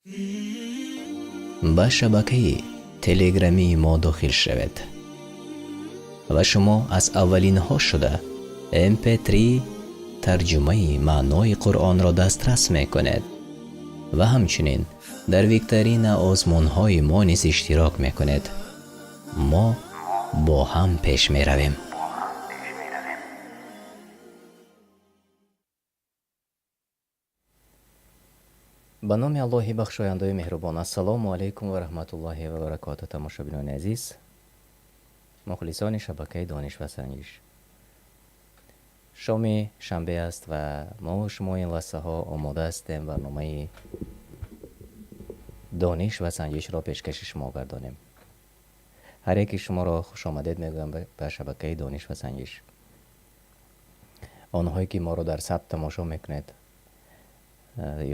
Ба шабакаи телеграмии мо дохил шавед ва шумо аз аввалинҳо шуда mp3 тарҷумаи маънои Қуръонро дастрас мекунед ва ҳамчунин дар викторина озмунҳои мо низ иштирок мекунед. Мо бо ҳам пеш меравем. Ба номи Аллоҳи бахшояндаи меҳрубон. Ассалому алайкум ва раҳматуллоҳи ва баракоту. Тамошобинони азиз, мухлисони шабакаи Дониш ва Санҷиш. Шоми шанбе аст ва мо шумо ин лаҳзаҳо омода ҳастем барномаи Дониш ва Санҷишро пешкаши шумо гардонем. Ҳар яки шуморо хушомадед мегӯям ба шабакаи Дониш ва Санҷиш. Онҳое ки моро дар сабт тамошо мекунед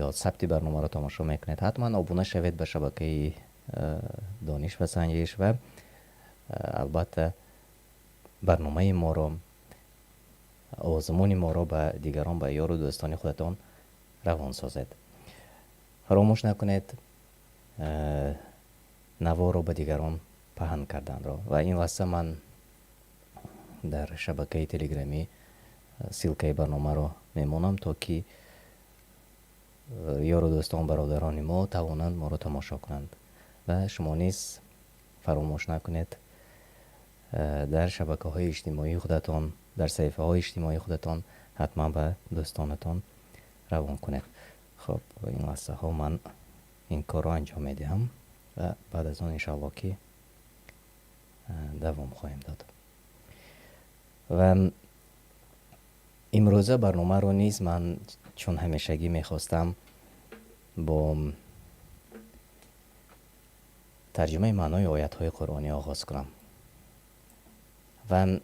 ё сабти барномаро тамошо мекунед, ҳатман обуна шавед ба шабакаи Дониш ва Санҷиш ва албатта барномаи моро, озмуни моро ба дигарон, ба ёру дӯстони худатон равон созед. Фаромӯш накунед наворро ба дигарон паҳн карданро. Ва ин лаҳза ман дар шабакаи телеграмӣ ссылкаи барномаро мемонам, то ки ёру дӯстон, бародарони мо тавонанд моро тамошо кунанд. Ва шумо низ фаромӯш накунед дар шабакаҳои иҷтимоии худатон, дар саҳифаҳои иҷтимоии худатон ҳатман ба дӯстонатон равон кунед. Хоб, ин лаҳзаҳо ман ин корро анҷом медиҳам ва баъд аз он иншоалло ки давом хоҳем дод. Ва имрӯза барномаро низ ман чун ҳамешагӣ мехостам бо тарҷумаи маънои оятҳои қуръонӣ оғоз кунам. Ва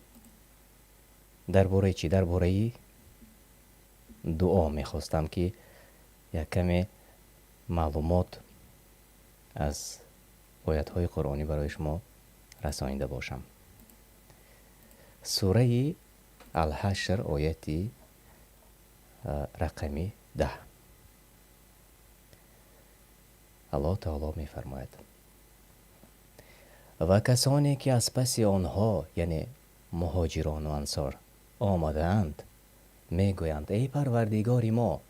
дар бораи чӣ? Дар бораи дуо мехостам ки як каме маълумот аз оятҳои қуръонӣ барои шумо расонида бошам. Сураи Алҳашр, ояти рақами 10. Аллоҳ таоло мефармояд: ва касоне ки аз паси онҳо, яъне муҳоҷирону ансор, омадаанд, мегӯянд: эй Парвардигори мо,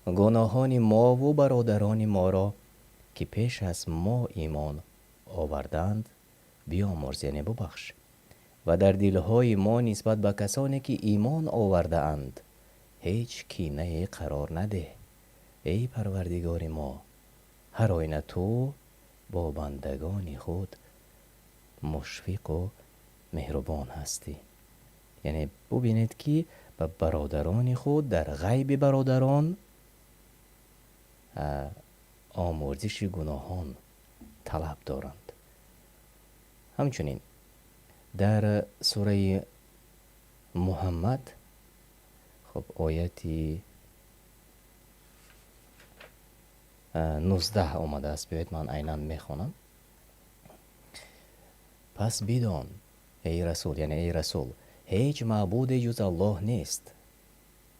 гуноҳони мову бародарони моро, ки пеш аз мо имон овардаанд, биёмурз, яъне бубахш, ва дар дилҳои мо нисбат ба касоне ки имон овардаанд ҳеҷ кинае қарор надеҳ. Эй Парвардигори мо, ҳар оина ту бо бандагони худ мушфиқу меҳрубон ҳастӣ. Яъне бубинед ки ба бародарони худ дар ғайби бародарон омӯрзиши гуноҳон талаб доранд. Ҳамчунин дар сураи Муҳаммад, хоб, ояти 19 омадааст. Биёед ман айнан мехонам. Пас бидон, эй расул, яъне эй расул, ҳеҷ маъбуде ҷуз Аллоҳ нест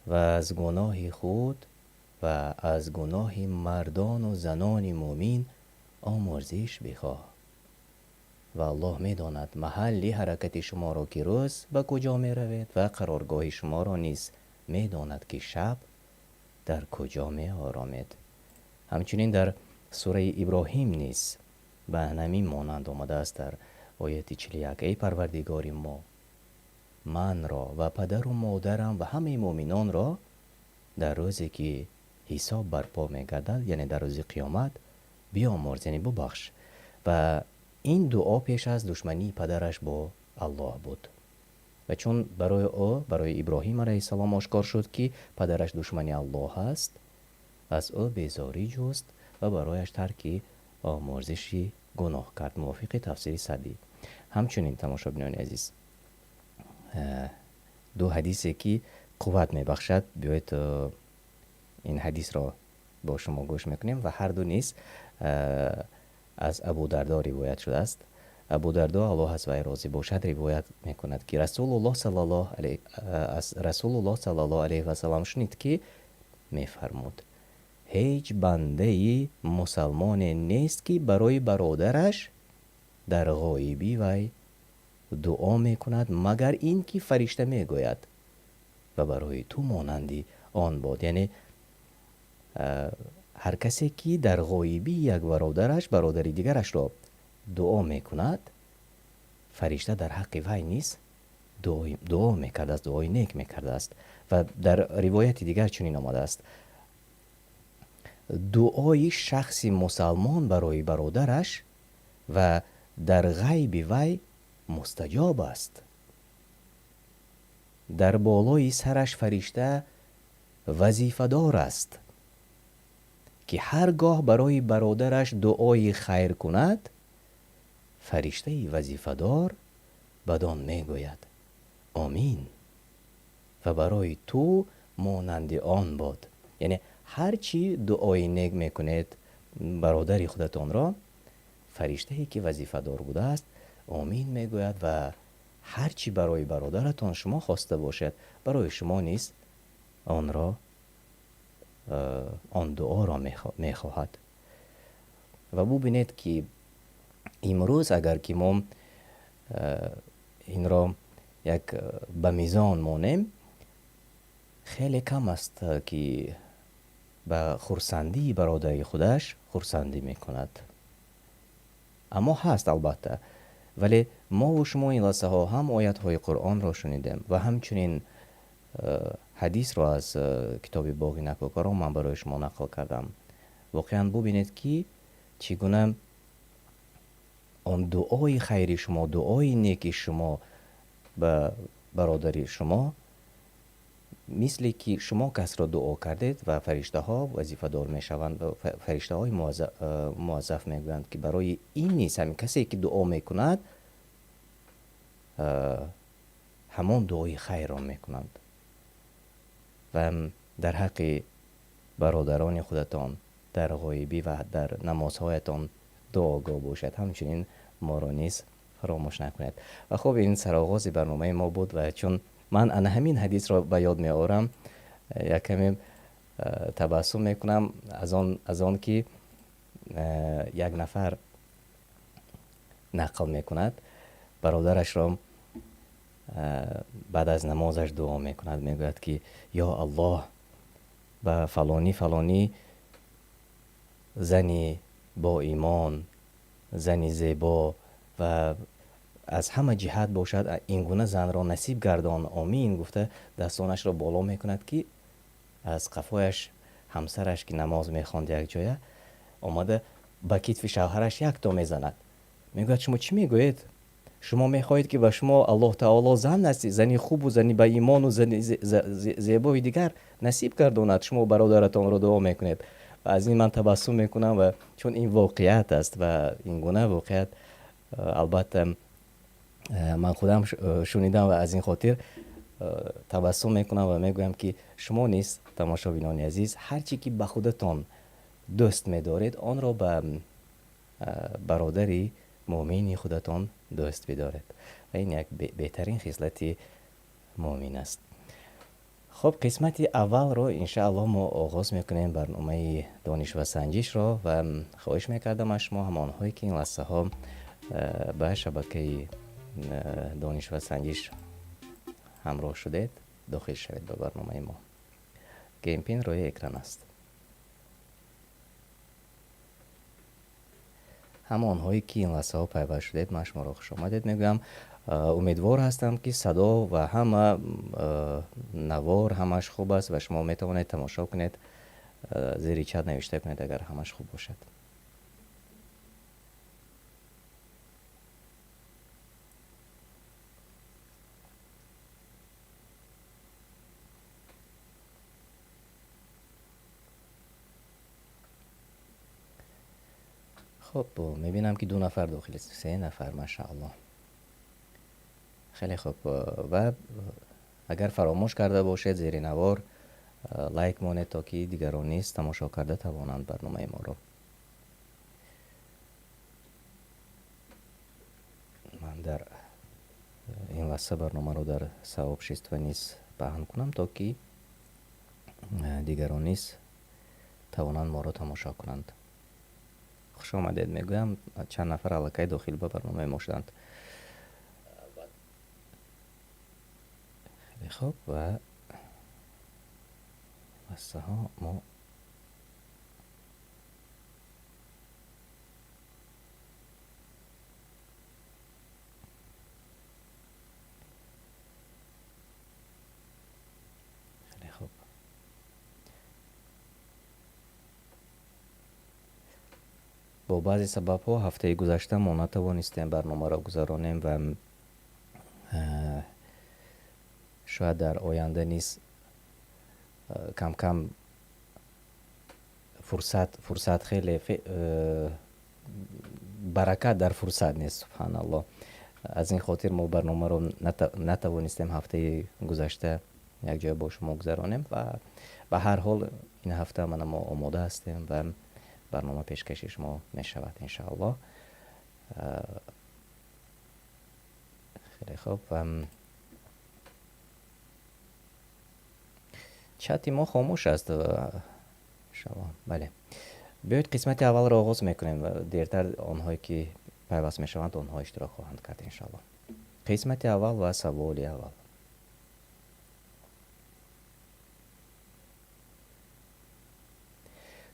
ва аз гуноҳи худ ва аз гуноҳи мардону занони мӯмин омӯрзиш бихоҳ. Ва Аллоҳ медонад маҳалли ҳаракати шуморо, ки рӯз ба куҷо меравед, ва қароргоҳи шуморо низ медонад, ки шаб дар куҷо меоромед. Ҳамчунин дар сураи Иброҳим низ ба ҳамин монанд омадааст дар ояти 41: эй Парвардигори мо, манро ва падару модарам ва ҳамаи мӯминонро дар рӯзе ки ҳисоб барпо мегардад, яъне дар рӯзи қиёмат, биёмурз, яъне бубахш. Ва ин дуо пеш аз душмании падараш бо Аллоҳ буд. Ва чун барои ӯ, барои Иброҳим алайҳиссалом ошкор шуд, ки падараш душмани Аллоҳ аст, аз ӯ безорӣ ҷуст ва барояш тарки омӯрзиши гуноҳ кард, мувофиқи тафсири Саъдӣ. Ҳамчунин тамошобинони азиз, ду ҳадисе ки қувват мебахшад, биёед ин ҳадисро бо шумо гӯш мекунем ва ҳар ду низ аз Абу Дардо ривоят шудааст. Абу Дардо, Аллоҳ аз вай розӣ бошад, ривоят мекунад, ки аз Расулуллоҳ саллаллоҳу алайҳи васаллам шунид, ки мефармуд: Ҳеҷ бандаи мусалмоне нест, ки барои бародараш дар ғоибӣ вай дуо мекунад, магар ин ки фаришта мегӯяд ва барои ту монанди он бод. Яъне ҳар касе ки дар ғоибӣ як бародараш, бародари дигарашро дуо мекунад, фаришта дар ҳаққи вай низ дуо мекардааст, дуои нек мекардааст. Ва дар ривояти дигар чунин омадааст: дуои шахси мусалмон барои бародараш ва дар ғайби вай мустаҷоб аст. Дар болои сараш фаришта вазифадор аст, ки ҳар гоҳ барои бародараш дуои хайр кунад, фариштаи вазифадор бадон мегӯяд: омин, ва барои ту монанди он бод. Яъне ҳар чӣ дуои нек мекунед бародари худатонро, фариштае ки вазифадор будааст омин мегӯяд ва ҳар чӣ барои бародаратон шумо хоста бошед, барои шумо низ онро, он дуоро мехоҳад. Ва бубинед ки имрӯз агар ки мо инро як ба мизон монем, хеле кам аст ки ба хурсандии бародари худаш хурсандӣ мекунад. Аммо ҳаст албатта. Вале мову шумо ин лаҳзаҳо ҳам оятҳои Қуръонро шунидем ва ҳамчунин ҳадисро аз китоби Боғи накӯкорон ман барои шумо нақл кардам. Воқеан бубинед ки чӣ гуна он дуои хайри шумо, дуои неки шумо ба бародари шумо, мисле ки шумо касро дуо кардед ва фариштаҳо вазифадор мешаванд ва фариштаҳои муаззаф мегӯянд ки барои ин низ ҳамин касе ки дуо мекунад, ҳамон дуои хайрро мекунанд. Ва дар ҳаққи бародарони худатон дар ғоибӣ ва дар намозҳоятон дуогӯ бошед. Ҳамчунин моро низ фаромӯш накунед. Ва хуб, ин сароғози барномаи мо буд ва чун ман ана ҳамин ҳадисро ба ёд меорам, як каме табассум мекунам аз он ки як нафар нақл мекунад, бародарашро баъд аз намозаш дуо мекунад, мегӯяд ки ё Аллоҳ, ба фалонӣ фалонӣ зани бо имон, зани зебо ва аз ҳама ҷиҳат бошад, ин гуна занро насиб гардон, омин гуфта дастонашро боло мекунад ки аз қафояш ҳамсараш ки намоз мехонд якҷоя омада ба китфи шавҳараш якто мезанад. Мегӯяд шумо чӣ мегӯед? Шумо мехоҳед ки ба шумо Аллоҳ таоло зан насиб, зани хубу зани ба имону зани зебои дигар насиб гардонад, шумо бародаратонро дуо мекунед. Ва аз ин ман табассум мекунам ва чун ин воқеият аст ва ин гуна воқеият албатта ман худам шунидам ва аз ин хотир табассум мекунам ва мегӯям ки шумо низ тамошобинони азиз ҳар чӣ ки ба худатон дӯст медоред онро ба бародари муъмини худатон дӯст бидоред. Ва ин як беҳтарин хислати муъмин аст. Хуб, қисмати аввалро иншааллоҳ мо оғоз мекунем барномаи дониш ва санҷишро ва хоҳиш мекардам аз шумо ҳамонҳое ки ин лаҳзаҳо ба шабакаи дониш ва санҷиш ҳамроҳ шудед, дохил шавед ба барномаи мо. Геймпин рӯи экран аст. Ҳамонҳое ки ин лаҳзаҳо пайваст шудед, ман шуморо хушомадед мегӯям. Умедвор ҳастам ки садо ва ҳама навор ҳамаш хуб аст ва шумо метавонед тамошо кунед, зери чат навишта кунед агар ҳамаш хуб бошад. Хуб, мебинам ки 2 нафар дохил аст, 3 нафар, машааллоҳ. Хеле хуб. Ва агар фаромӯш карда бошед, зери навор лайк монед, то ки дигарон низ тамошо карда тавонанд барномаи моро. Ман дар ин лаҳза барномаро дар сообщество низ паҳн кунам, то ки дигарон низ Тавонанд моро тамошо кунанд. Хуш омадед мегӯям, чанд нафар аллакай дохил ба барномаи мо шуданд. Хеле хуб, ва лаҳзаҳо мо хеле хуб бо баъзе сабабҳо ҳафтаи гузашта мо натавонистем барномаро гузаронем ва шояд дар оянда низ кам-кам фурсат хеле баракат дар фурсат нест, субҳаналлоҳ. Аз ин хотир мо барномаро натавонистем ҳафтаи гузашта якҷоя бо шумо гузаронем ва ба ҳар ҳол ин ҳафта мана мо омода ҳастем ва барнома пешкаши шумо мешавад иншааллоҳ. Хеле хуб, чати мо хомӯш аст иншааллоҳ. Бале, биёед қисмати аввалро оғоз мекунем. Дертар онҳое ки пайваст мешаванд, онҳо иштирок хоҳанд кард иншааллоҳ. Қисмати аввал ва саволи аввал.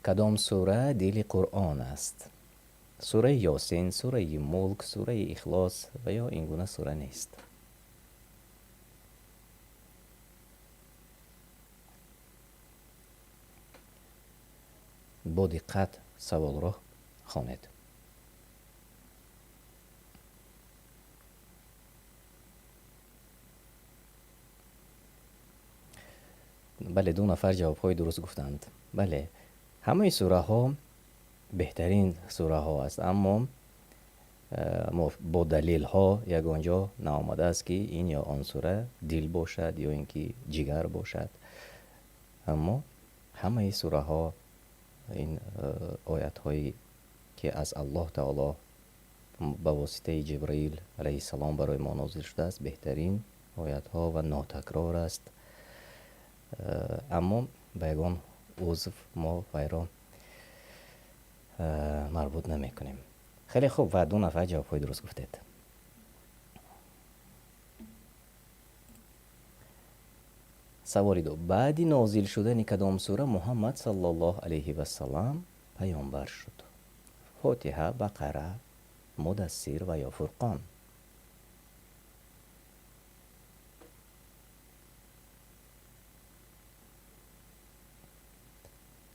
Кадом сура дили Қуръон аст? Сураи Ёсин, сураи Мулк, сураи Ихлос ва ё ин гуна сура нест? Бо диққат саволро хонед. Бале, ду нафар ҷавобҳои дуруст гуфтанд. Бале, ҳамаи сураҳо беҳтарин сураҳо аст, аммо бо далилҳо ягон ҷо наомадааст, ки ин ё он сура дил бошад ё ин ки ҷигар бошад. Аммо ҳамаи сураҳо ин оятҳое ки аз Аллоҳ таоло ба воситаи Ҷабраил алайҳиссалом барои мо нозил шудааст, беҳтарин оятҳо ва нотакрор аст. Аммо ба ягон узв мо вайро марбут намекунем. Хеле хуб, ва ду нафар ҷавобҳои дуруст гуфтед. Саволи ду. Баъди нозил шудани кадом сура Муҳаммад саллаллоҳу алайҳи вассалам паёмбар шуд? Фотиҳа, Бақара, Мудассир ва ё Фурқон?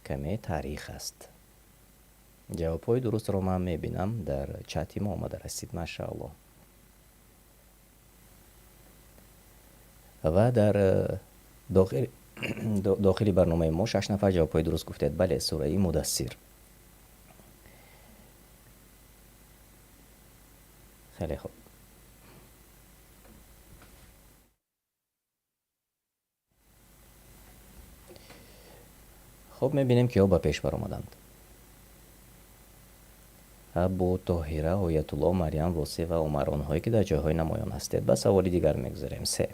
Каме таърих аст. Ҷавобҳои дурустро ман мебинам, дар чати мо омада расид, машааллоҳ. Ва дар дохили барномаи мо 6 нафар ҷавобҳои дуруст гуфтед. Бале, сураи Мудассир. Хеле хуб. Хуб, мебинем киҳо ба пеш баромаданд. Абу Тоҳира, Оятулло, Марьям, Восеъ ва Умар, онҳое ки дар ҷойҳои намоён ҳастед. Ба саволи дигар мегузарем. 3.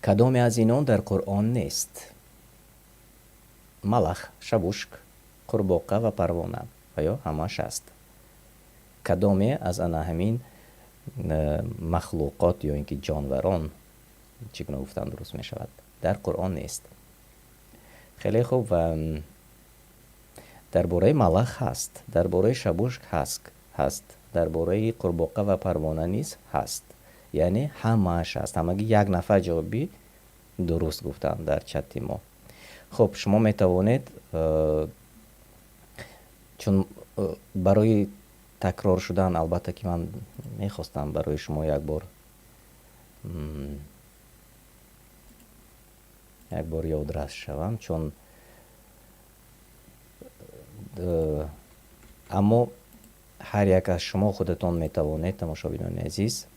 Кадоме аз инон дар Қуръон нест? Малах, шабушк, қурбоқа ва парвона ва ё ҳамаш аст? Кадоме аз ана ҳамин махлуқот ё ин ки ҷонварон, чӣ гуна гуфтан дуруст мешавад, дар Қуръон нест? Хеле хуб, ва дар бораи малах ҳаст, дар бораи шабушк ҳаст, дар бораи қурбоқа ва парвона низ ҳаст. Яъне ҳамааш ҳаст. Ҳамагӣ як нафар ҷавоби дуруст гуфтанд дар чати мо. Хуб, шумо метавонед, чун барои такрор шудан, албатта ки ман мехостам барои шумо як бор ёдрас шавам, чун аммо ҳар як аз шумо худатон метавонед, тамошобинони азиз,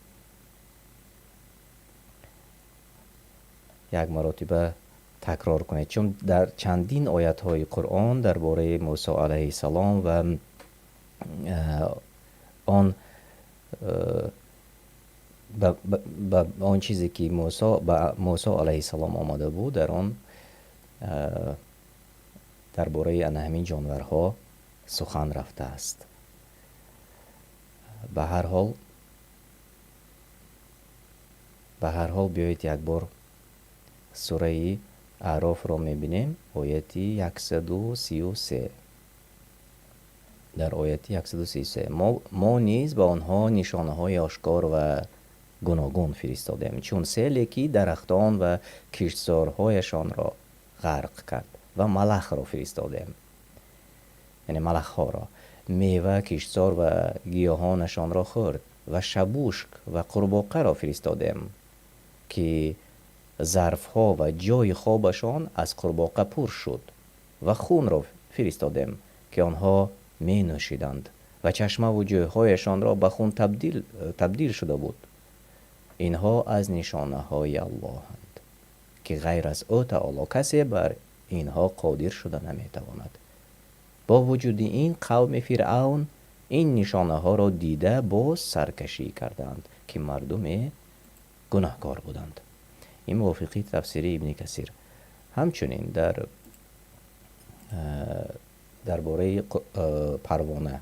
як маротиба такрор кунед, чун дар чандин оятҳои Қуръон дар бораи Мусо алайҳиссалом ва он ба он чизе ки ба Мусо алайҳиссалом омада буд, дар он Дар бораи ана ҳамин ҷонварҳо сухан рафтааст. Ба ҳар ҳол, ба ҳар ҳол биёед як бор сураи Аърофро мебинем, ояти 133. Дар ояти 133 мо низ ба онҳо нишонаҳои ошкор ва гуногун фиристодем, чун селе ки дарахтон ва киштзорҳояшонро ғарқ кард, ва малахро фиристодем, яъне малахҳоро, мева, киштзор ва гиёҳонашонро хӯрд, ва шабушк ва қурбоқаро фиристодем, ки зарфҳо ва ҷойи хобашон аз қурбоқа пур шуд, ва хунро фиристодем, ки онҳо менӯшиданд ва чашмаву ҷойҳояшонро ба хун табдил шуда буд. Инҳо аз нишонаҳои Аллоҳанд, ки ғайр аз ӯ таоло касе бар инҳо қодир шуда наметавонад. Бо вуҷуди ин қавми Фиръавн ин нишонаҳоро дида боз саркашӣ карданд, ки мардуме гунаҳкор буданд. Ин мувофиқи тафсири Ибни Касир. Ҳамчунин дар бораи парвона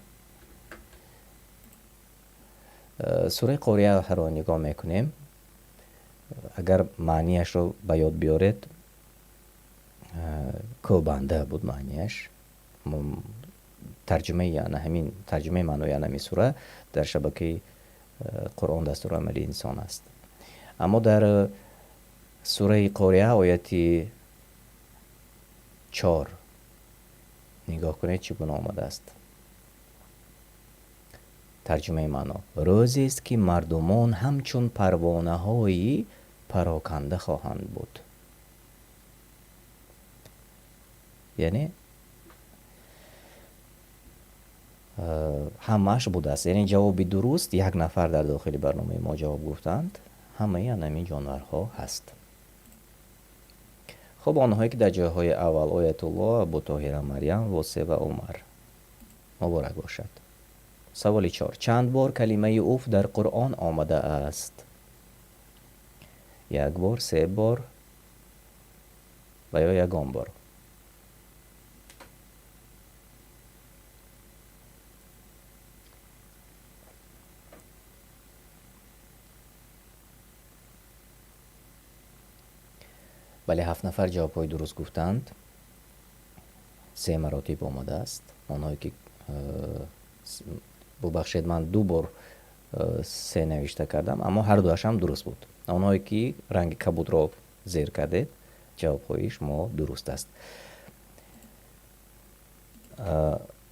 сураи Қорияро нигоҳ мекунем. Агар маънияшро ба ёд биёред, кӯбанда буд маънияш. Тарҷумаи ана ҳамин, тарҷумаи маънои ана ҳамин сура дар шабакаи Қуръон дастури амали инсон аст. Аммо дар сураи Қория ояти 4 нигоҳ кунед, чӣ гуна омадааст. Тарҷумаи маъно: рӯзест, ки мардумон ҳамчун парвонаҳои пароканда хоҳанд буд. Яъне ҳамааш будааст. Яъне ҷавоби дуруст як нафар дар дохили барномаи мо ҷавоб гуфтанд, ҳамаи анамин ҷонварҳо ҳаст. Хуб, онҳое ки дар ҷойҳои аввал Оятулло, Абу Тоҳира, Марьям, Восе ва Умар. Муборак бошад. Саволи 4. Чанд бор калимаи уф дар Қуръон омадааст? Як бор, се бор ва ё ягон бор? Бале, 7 нафар ҷавобҳои дуруст гуфтанд. 3 маротиб омадааст. Онҳое ки бубахшед, ман 2 бор 3 навишта кардам, аммо ҳар дуаш ҳам дуруст буд. Онҳое ки ранги кабудро зер кардед, ҷавобҳои шумо дуруст аст.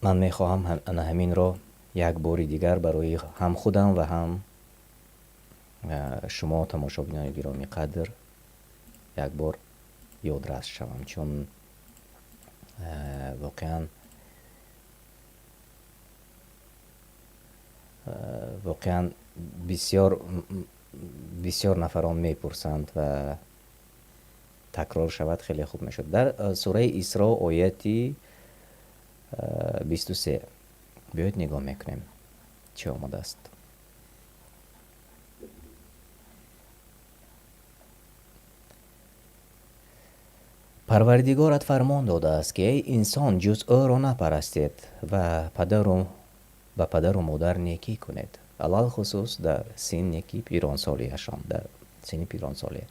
Ман мехоҳам ана ҳаминро як бори дигар барои ҳам худам ва ҳам шумо тамошобинони гиромӣ қадр як бор ёдрас шавам, чун воқеан бисёр нафарон мепурсанд ва такрор шавад хеле хуб мешуд. Дар сураи Исро ояти 23 биёед нигоҳ мекунем чӣ омадааст. Парвардигорат фармон додааст, ки эй инсон, ҷуз ӯро напарастед ва ба падару модар некӣ кунед, алалхусус дар синни ки пиронсолиашон, дар синни пиронсолӣ.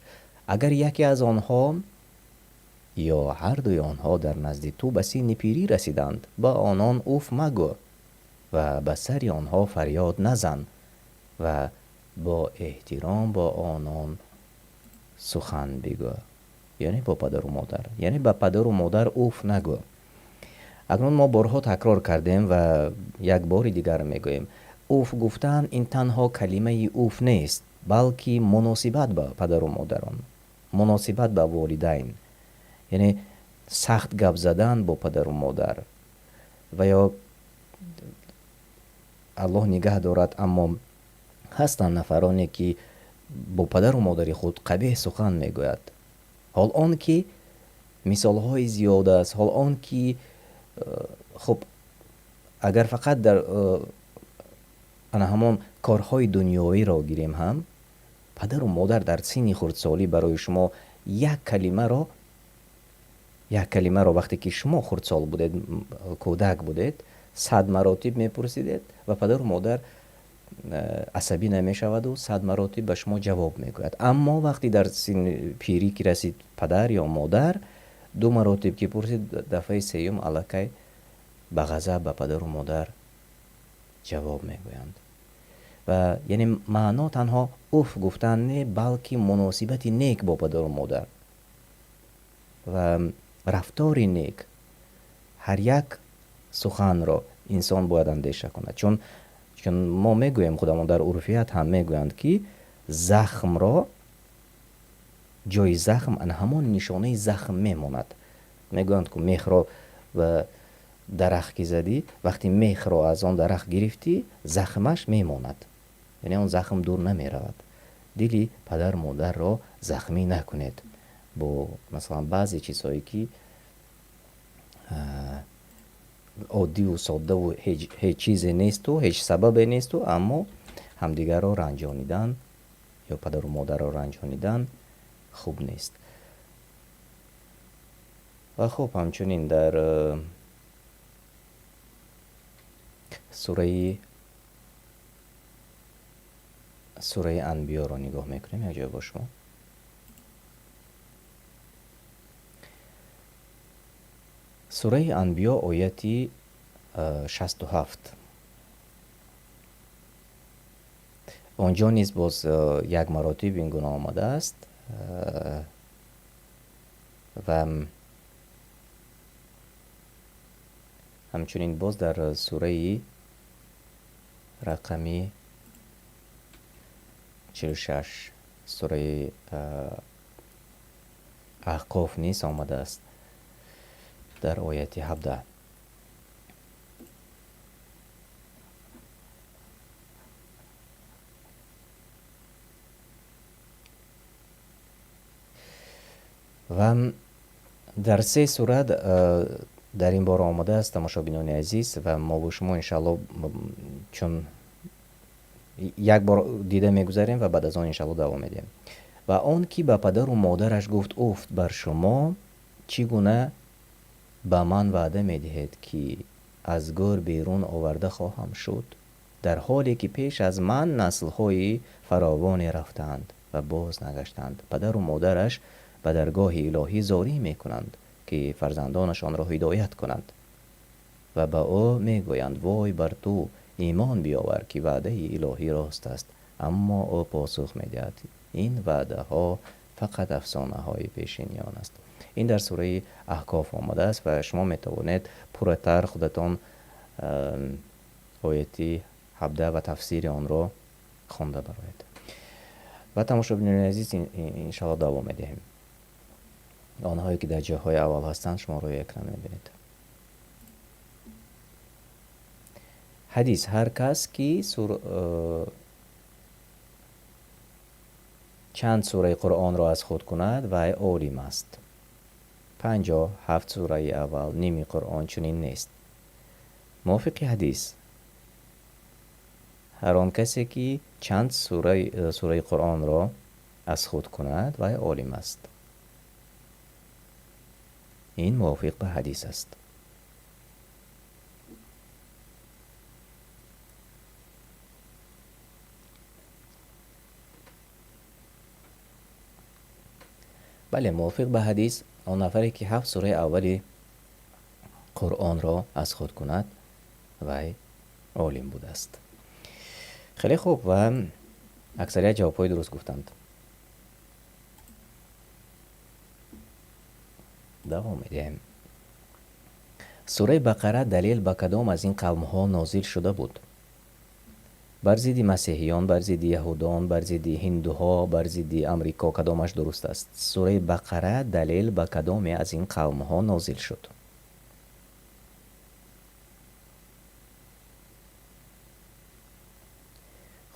Агар яке аз онҳо ё ҳар дуи онҳо дар назди ту ба синни пирӣ расиданд, ба онон уф магӯ ва ба сари онҳо фарёд назан ва бо эҳтиром бо онон сухан бигӯ. Яъне бо падару модар, яъне ба падару модар уф нагӯ. Акнун мо борҳо такрор кардем ва як бори дигар мегӯем. Уф гуфтан ин танҳо калимаи уф нест, балки муносибат ба падару модарон, муносибат ба волидайн, яъне сахт гап задан бо падару модар ва ё Аллоҳ нигаҳ дорад, аммо ҳастанд нафароне ки бо падару модари худ қабеҳ сухан мегӯяд. Ҳол он ки мисолҳои зиёд аст, ҳол он ки хуб агар фақат дар ана ҳамон корҳои дунёиро гирем ҳам, падару модар дар синни хурдсолӣ барои шумо як калимаро Як калимаро вақте ки шумо хурдсол будед, кӯдак будед, 100 маротиб мепурсидед ва падару модар асабӣ намешаваду 100 маротиб ба шумо ҷавоб мегӯяд. Аммо вақте дар синни пирӣ ки расид падар ё модар, 2 маротиб ки пурсид, дафъаи сеюм аллакай ба ғазаб ба падару модар ҷавоб мегӯянд. Ва яъне маъно танҳо уф гуфтан не, балки муносибати нек бо падару модар ва рафтори нек. Ҳар як суханро инсон бояд андеша кунад, чун мо мегӯем, худамон дар урфият ҳам мегӯянд, ки захмро, ҷои захм ана ҳамон нишонаи захм мемонад. Мегӯянд, ки мехро ба дарахт ки задӣ, вақти мехро аз он дарахт гирифтӣ, захмаш мемонад, яъне он захм дур намеравад. Дили падар модарро захмӣ накунед бо масалан баъзе чизҳое ки оддиву соддаву ҳеҷ чизе несту ҳеҷ сабабе несту, аммо ҳамдигарро ранҷонидан ё падару модарро ранҷонидан хуб нест. Ва хуб, ҳамчунин дар сураи Анбиёро нигоҳ мекунем якҷоя бо шумо. Сураи Анбиё ояти 67. Онҷо низ боз як маротиб ин гуна омадааст ва ҳамчунин боз дар сураи рақами 46 сураи Аҳқоф низ омадааст дар ояти 17. Ва дар се сура дар ин бора омадааст, тамошобинони азиз, ва мо бо шумо иншаалло чун як бор дида мегузарем ва баъд аз он иншаалло давом медиҳем. Ва он ки ба падару модараш гуфт: уфт бар шумо, чӣ гуна ба ман ваъда медиҳед, ки аз гӯр берун оварда хоҳам шуд, дар ҳоле ки пеш аз ман наслҳои фаровоне рафтаанд ва боз нагаштанд. Падару модараш ба даргоҳи илоҳӣ зорӣ мекунанд, ки фарзандонашонро ҳидоят кунанд ва ба ӯ мегӯянд: вой бар ту, имон биёвар, ки ваъдаи илоҳӣ рост аст. Аммо ӯ посух медиҳад: ин ваъдаҳо фақат афсонаҳои пешиниён аст. Ин дар сураи Аҳқоф омадааст ва шумо метавонед пурратар худатон ояти 17 ва тафсири онро хонда бароед. Ва тамошобинони азиз, иншалло давом медиҳем. Онҳое ки дар ҷойҳои аввал ҳастанд, шумо рӯи экран мебинед. Ҳадис: ҳар кас ки чанд сураи Қуръонро аз худ кунад, вай олим аст. 57 сураи аввал, ними Қуръон чунин нест. Мувофиқи ҳадис, ҳар он касе ки чанд сураи Қуръонро аз худ кунад, вай олим аст. Ин мувофиқ ба ҳадис аст. Бале, мувофиқ ба ҳадис, он нафаре ки 7 сураи аввали Қуръонро аз худ кунад, вай олим будааст. Хеле хуб, ва аксарият ҷавобҳои дуруст гуфтанд. Давом медиҳем. Сураи Бақара далел ба кадом аз ин қавмҳо нозил шуда буд? Бар зидди масеҳиён, бар зидди яҳудон, бар зидди ҳиндуҳо, бар зидди Амрико кадомаш дуруст аст? Сураи Бақара далел ба кадоме аз ин қавмҳо нозил шуд?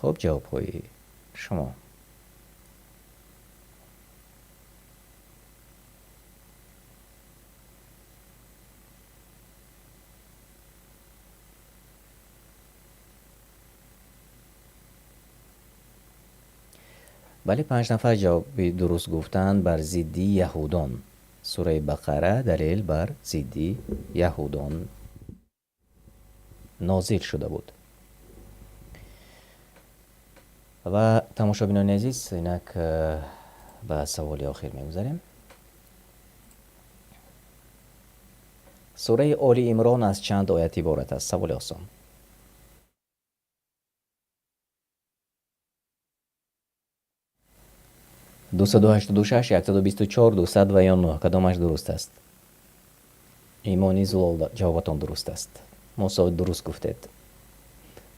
Хуб, ҷавобҳои шумо. Бале, 5 нафар ҷавоби дуруст гуфтанд: бар зидди яҳудон. Сураи Бақара далел бар зидди яҳудон нозил шуда буд. Ва тамошобинони азиз, инак ба саволи охир мегузарем. Сураи Оли Имрон аз чанд оят иборат аст? Саволи осон. 286, 124, 200 ва ё 9. Кадомаш дуруст аст? Имони Зулол, ҷавобатон дуруст аст. Мусо, дуруст гуфтед.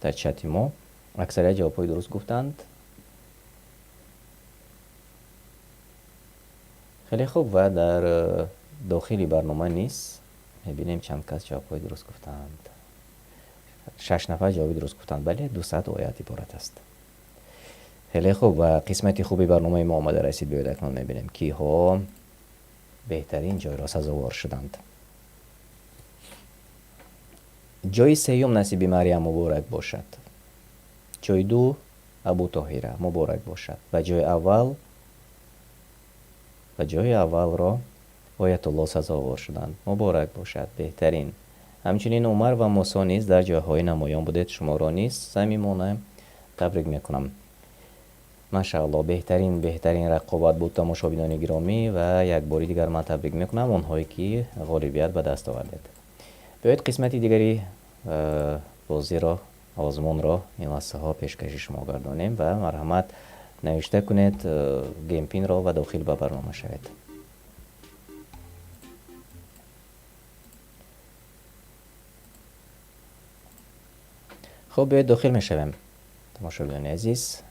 Дар чати мо аксарият ҷавобҳои дуруст гуфтанд. Хеле хуб, ва дар дохили барнома низ мебинем, чанд кас ҷавобҳои дуруст гуфтанд. Шаш нафар ҷавоби дуруст гуфтанд. Бале, 200 оят иборат аст. Хеле хуб, ва қисмати хуби барномаи мо омада расид. Биёед, акнун мебинем, киҳо беҳтарин ҷойро сазовор шуданд. Ҷои сеюм насиби Мариям, муборак бошад. Ҷои ду Абу Тоҳира, муборак бошад. Ва ҷои аввал, ва ҷои аввалро Оятулло сазовор шуданд, муборак бошад, беҳтарин. Ҳамчунин Умар ва Мусо низ дар ҷойҳои намоён будед. Шуморо низ самимона табрик мекунам. Машаалло, беҳтарин, беҳтарин рақобат буд, тамошобинони гиромӣ, ва як бори дигар ман табрик мекунам онҳое ки ғолибият ба даст овардед. Биёед, қисмати дигари бозиро, озмунро ин лаҳзаҳо пешкаши шумо гардонем ва марҳамат, навишта кунед game pin ро ва дохил ба барнома шавед. Хуб, биёед, дохил мешавем, тамошобинони азиз.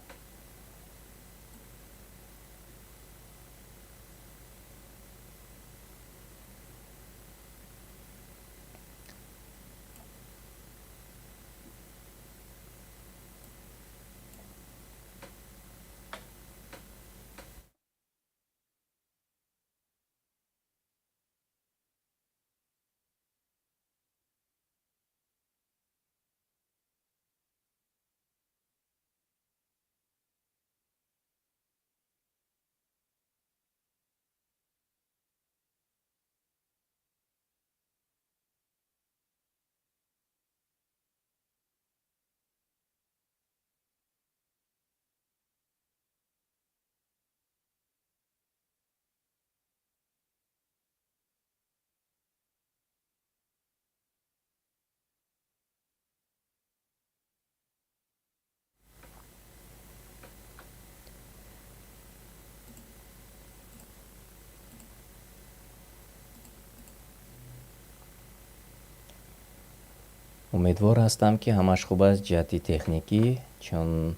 Умедвор ҳастам, ки ҳамаш хуб аст ҷиҳати техникӣ, чун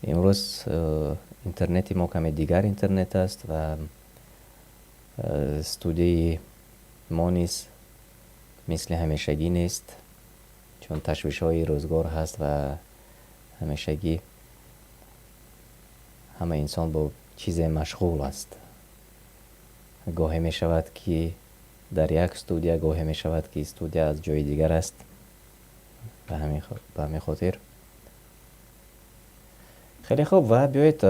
имрӯз интернети мо каме дигар интернет аст ва студияи мо низ мисли ҳамешагӣ нест, чун ташвишҳои рӯзгор ҳаст ва ҳамешагӣ ҳама инсон бо чизе машғул аст. Гоҳе мешавад, ки дар як студия, гоҳе мешавад, ки студия аз ҷои дигар аст. Ба ҳамин хотир хеле хуб, ва биёед,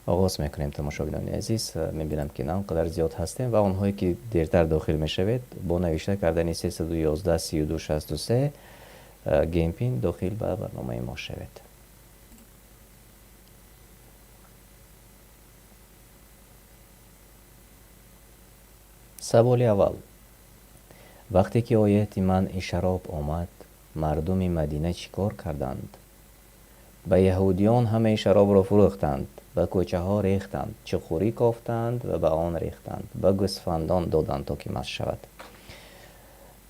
оғоз мекунем, тамошобинони азиз. Мебинам, ки на он қадар зиёд ҳастем, ва онҳое ки дертар дохил мешавед, бо навишта кардани 311 32 63 game pin дохил ба барномаи мо шавед. Саволи аввал: вақте ки ояти манъи шароб омад, мардуми Мадина чӣ кор карданд? Ба яҳудиён ҳамаи шаробро фурӯхтанд, ба кӯчаҳо рехтанд, чуқурӣ кофтанд ва ба он рехтанд, ба гӯсфандон доданд, то ки маст шавад.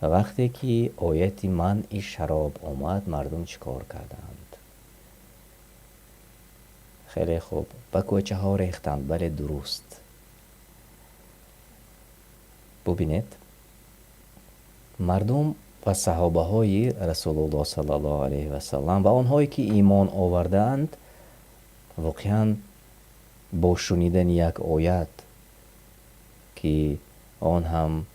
Вақте ки ояти манъи шароб омад, мардум чӣ кор карданд? Хеле хуб, ба кӯчаҳо рехтанд. Бале, дуруст. Бубинед, мардум ва саҳобаҳои Расулуллоҳ саллаллоҳу алайҳи васаллам ва онҳое ки имон овардаанд, воқеан бо шунидани як оят, ки он ҳам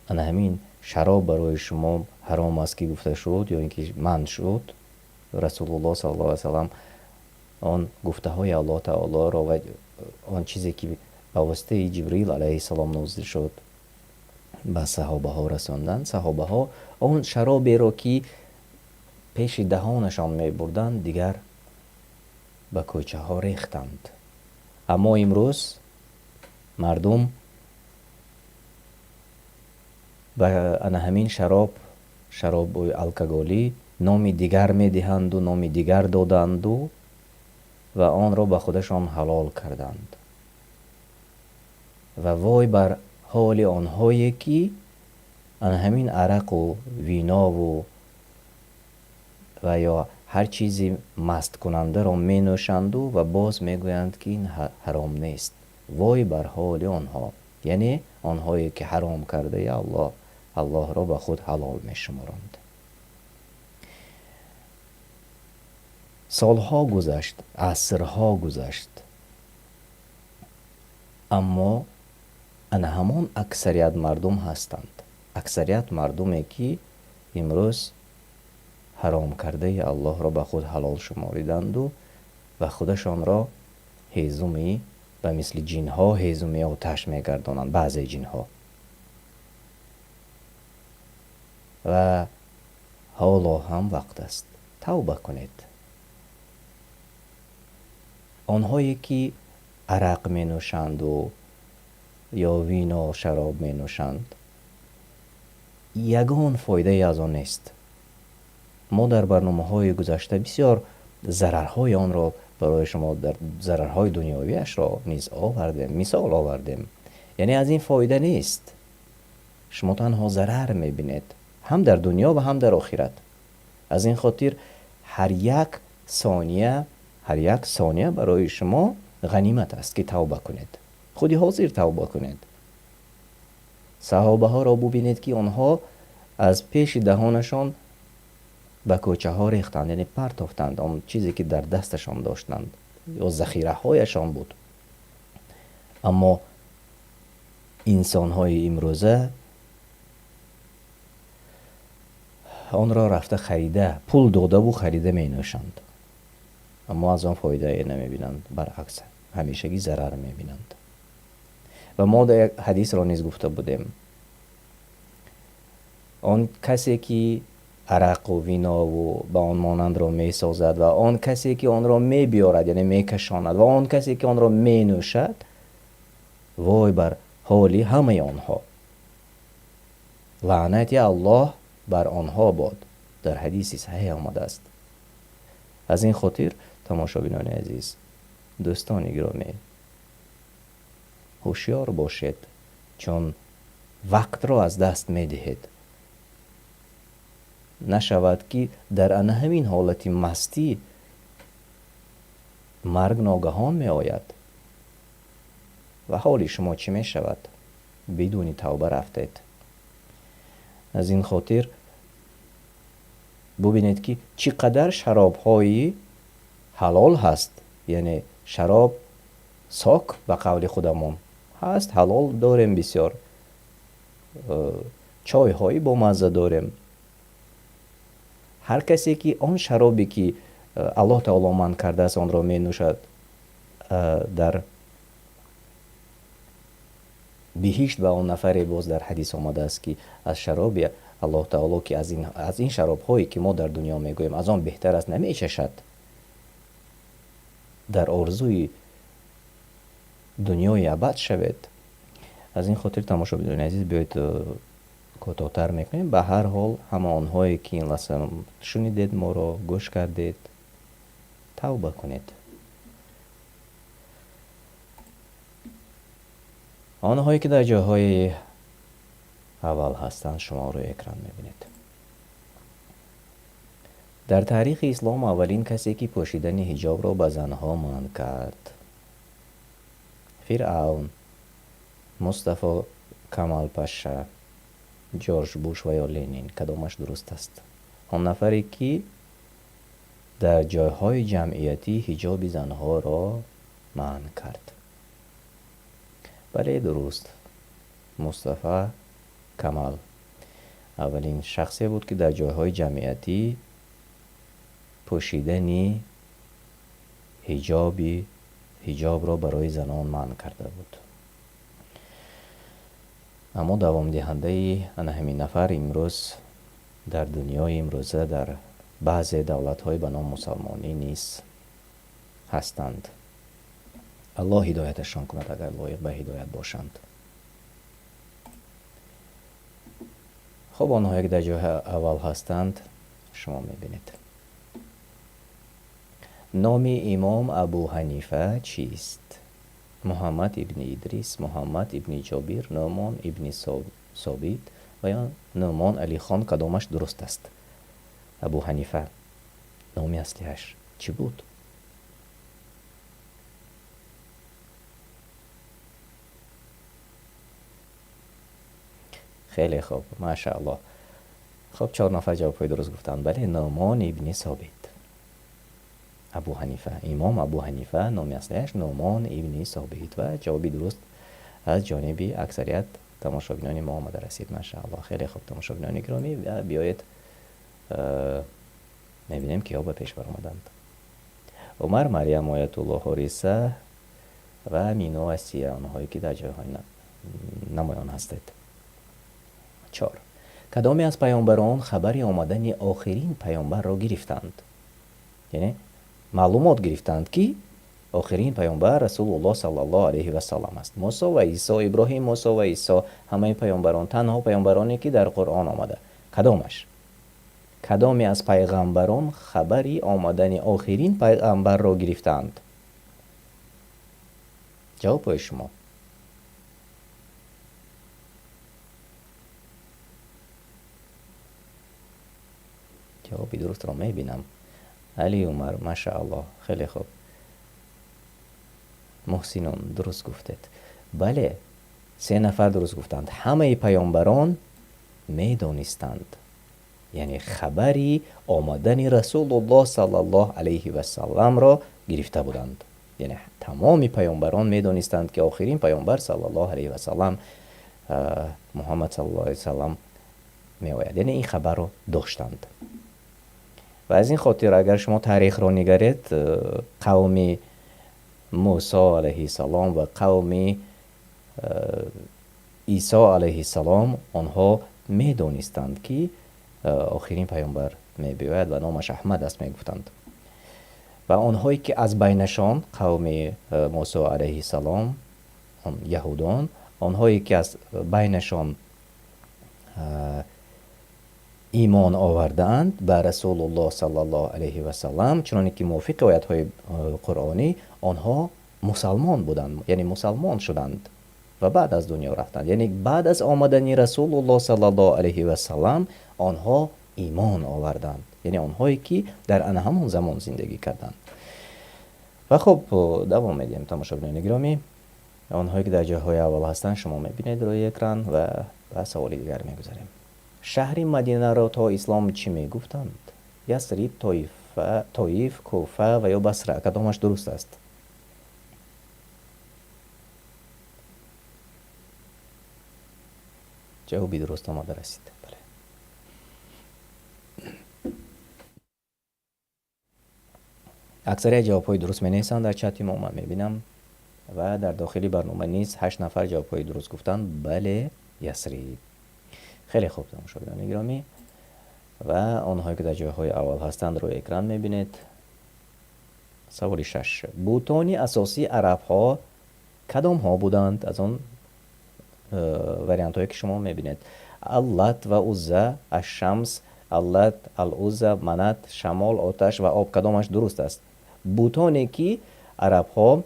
ана ҳамин шароб барои шумо ҳаром аст, ки гуфта шуд ё ин ки манъ шуд, Расулуллоҳ саллаллоҳу алайҳи васаллам он гуфтаҳои Аллоҳ таолоро ва Он чизе ки ба воситаи Ҷибраил алайҳиссалом нозил шуд, ба саҳобаҳо расонданд. Саҳобаҳо он шароберо, ки пеши даҳонашон мебурданд, дигар ба кӯчаҳо рехтанд. Аммо имрӯз мардум ба ана ҳамин шароб, шароби алкоголӣ, номи дигар медиҳанду номи дигар доданду ва онро ба худашон ҳалол карданд. Ва вой бар ҳоли онҳое, ки ана ҳамин арақу винову ва ё ҳар чизи масткунандаро менӯшанду ва боз мегӯянд, ки ин ҳаром нест. Вой бар ҳоли онҳо, яъне онҳое ки ҳаром кардаи Аллоҳро ба худ ҳалол мешуморанд. Солҳо гузашт, асрҳо гузашт, аммо ана ҳамон аксарият мардум ҳастанд. Аксарият мардуме, ки имрӯз ҳаром кардаи Аллоҳро ба худ ҳалол шумориданду ва худашонро ҳезуми ба мисли ҷинҳо ҳезуми оташ мегардонанд, баъзе ҷинҳо. Ва ҳоло ҳам вақт аст, тавба кунед. Онҳое ки арақ менӯшанду ё вино шароб менӯшанд, ягон фоидае аз он нест. Мо дар барномаҳои гузашта бисёр зарарҳои онро барои шумо, дар зарарҳои дунёвиашро низ овардем, мисол овардем. Яъне аз ин фоида нест. Шумо танҳо зарар мебинед, ҳам дар дунё ва ҳам дар охират. Аз ин хотир ҳар як сония, ҳар як сония барои шумо ғанимат аст, ки тавба кунед. Худи ҳозир тавба кунед. Саҳобаҳоро бубинед, ки онҳо аз пеши даҳонашон ба кӯчаҳо рехтанд, яъне партофтанд он чизе ки дар дасташон доштанд ё захираҳояшон буд. Аммо инсонҳои имрӯза онро рафта харида, пул додаву харида менӯшанд, аммо аз он фоидае намебинанд, баръакс ҳамешагӣ зарар мебинанд. Ва мо дар як ҳадисро низ гуфта будем, он касе ки арақу винову ба он монандро месозад ва он касе ки онро мебиёрад, яъне мекашонад, ва он касе ки онро менӯшад, вой бар ҳоли ҳамаи онҳо, лаънати Аллоҳ бар онҳо бод. Дар ҳадиси саҳеҳ омадааст. Аз ин хотир тамошобинони азиз, дӯстони гиромӣ, ҳушёр бошед, чун вақтро аз даст медиҳед. Нашавад, ки дар ана ҳамин ҳолати мастӣ марг ногаҳон меояд ва ҳоли шумо чӣ мешавад? Бидуни тавба рафтед. Аз ин хотир бубинед, ки чӣ қадар шаробҳои ҳалол ҳаст, яъне шароб сок ба қавли худамон ҳаст, ҳалол дорем, бисёр чойҳои бомазза дорем. Ҳар касе ки он шаробе ки Аллоҳ таоло манъ кардааст, онро менӯшад, дар биҳишт ба он нафаре, боз дар ҳадис омадааст, ки аз шароби Аллоҳ таоло, ки аз ин шаробҳое ки мо дар дунё мегӯем, аз он беҳтар аст, намечашад. Дар орзуи дунёи абад шавед. Аз ин хотир тамошобинони азиз, биёед кӯтоҳтар мекунем. Ба ҳар ҳол ҳама онҳое ки ин лаҳза шунидед, моро гӯш кардед, тавба кунед. Онҳое ки дар ҷойҳои аввал ҳастанд, шумо рӯи экран мебинед. Дар таърихи ислом аввалин касе ки пӯшидани ҳиҷобро ба занҳо манъ кард? Фиръавн, Мустафо Камалпаша, Ҷорҷ Буш ва ё Ленин. Кадомаш дуруст аст? Он нафаре ки дар ҷойҳои ҷамъиятӣ ҳиҷоби занҳоро манъ кард. Бале, дуруст. Мустафа Камал аввалин шахсе буд, ки дар ҷойҳои ҷамъиятӣ пӯшидани ҳиҷоби Ҳиҷобро барои занон манъ карда буд. Аммо давомдиҳандаи ана ҳамин нафар имрӯз дар дунёи имрӯза дар баъзе давлатҳои ба ном мусалмонӣ низ ҳастанд. Аллоҳ ҳидояташон кунад, агар лоиқ ба ҳидоят бошанд. Хуб, онҳое ки дар ҷои аввал ҳастанд, шумо мебинед. Номи имом Абу Ҳанифа чист? Муҳаммад ибни Идрис, Муҳаммад ибни Ҷобир, Нӯмон ибни Собит ва ё Нӯмон Алихон, кадомаш дуруст аст? Абу Ҳанифа номи аслиаш чӣ буд? Хеле хуб, машааллоҳ. Хуб, 4 нафар ҷавобҳои дуруст гуфтанд. Бале, Нӯмон ибни Собит. Абу Ҳанифа, имом Абу Ҳанифа номи аслиаш Нӯмон ибни Собит ва ҷавоби дуруст аз ҷониби аксарият тамошобинони мо омада расид. Машааллоҳ. Хеле хуб, тамошобинони гиромӣ, биёед мебинем киҳо ба пеш баромаданд. Умар, Марьям, Оятулло, Ҳориса ва Мино Асия, онҳое ки дар ҷойҳои намоён ҳастед. 4. Кадоме аз паёмбарон хабари омадани охирин паёмбарро гирифтанд? Яъне маълумот гирифтанд, ки охирин паёмбар Расулуллоҳ саллаллоҳу алайҳи васаллам аст. Мусо ва Исо, Иброҳим, Мусо ва Исо, ҳамаи паёмбарон, танҳо паёмбароне ки дар Қуръон омада. Кадомаш? Кадоме аз пайғамбарон хабари омадани охирин пайғамбарро гирифтанд? Ҷавобҳои шумо. Ҷавоби дурустро мебинам. Али Умар, машааллоҳ, хеле хуб. Муҳсинун, дуруст гуфтед. Бале, 3 нафар дуруст гуфтанд. Ҳамаи паёмбарон медонистанд. Яъне хабари омадани Расулуллоҳ саллаллоҳу алайҳи васалламро гирифта буданд. Яъне тамоми паёмбарон медонистанд, ки охирин паёмбар саллаллоҳу алайҳи васаллам Муҳаммад саллаллоҳу алайҳи васаллам меояд. Яъне ин хабарро доштанд. Ва аз ин хотир агар шумо таърихро нигаред, қавми Мусо алайҳиссалом ва қавми Исо алайҳиссалом, онҳо медонистанд, ки охирин паёмбар мебиёяд ва номаш Аҳмад аст, мегуфтанд. Ва онҳое ки аз байнашон қавми Мусо алайҳиссалом, яҳудон, онҳое ки аз байнашон имон овардаанд ба Расулуллоҳ саллаллоҳу алайҳи васаллам, чуноне ки мувофиқи оятҳои қуръонӣ онҳо мусалмон буданд, яъне мусалмон шуданд ва баъд аз дунё рафтанд. Яъне баъд аз омадани Расулуллоҳ саллаллоҳу алайҳи васаллам онҳо имон оварданд, яъне онҳое ки дар ана ҳамон замон зиндагӣ карданд. Ва хуб, давом медиҳем, тамошобинони гиромӣ. Онҳое ки дар ҷойҳои аввал ҳастанд, шумо мебинед рӯи экран ва ба саволи дигар мегузарем. Шаҳри Мадинаро то ислом чӣ мегуфтанд? Ясриб, Тоиф, Куфа ва ё Басра, кадомаш дуруст аст? Ҷавоби дуруст омада расид. Бале. Аксарият ҷавобҳои дуруст менависанд дар чати мо, ман мебинам, ва дар дохили барнома низ 8 нафар ҷавобҳои дуруст гуфтанд. Бале, Ясриб. Хеле хуб, тамошобинони гиромӣ, ва онҳое ки дар ҷойҳои аввал ҳастанд рӯи экран мебинед. Саволи 6. Бутони асосии арабҳо кадомҳо буданд? Аз он вариантҳое ки шумо мебинед: Аллат ва Узза, Ашшамс, Аллат, Ал-Узза, Манат, Шамол, Оташ ва об, кадомаш дуруст аст? Бутоне ки арабҳо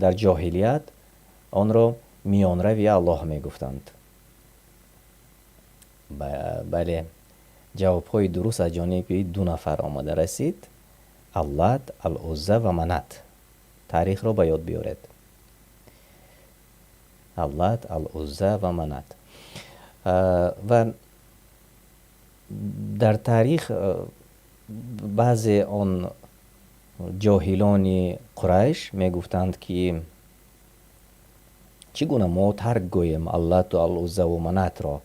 дар ҷоҳилият онро миёнрави Аллоҳ мегуфтанд. Бале, ҷавобҳои дуруст аз ҷониби 2 нафар омада расид. Аллат, Ал-Узза ва Манат. Таърихро ба ёд биёред. Аллат, Ал-Узза ва Манат. Ва дар таърих баъзе он ҷоҳилони Қурайш мегуфтанд, ки чӣ гуна мо тарк гӯем Аллату Ал-Узза ва Манатро,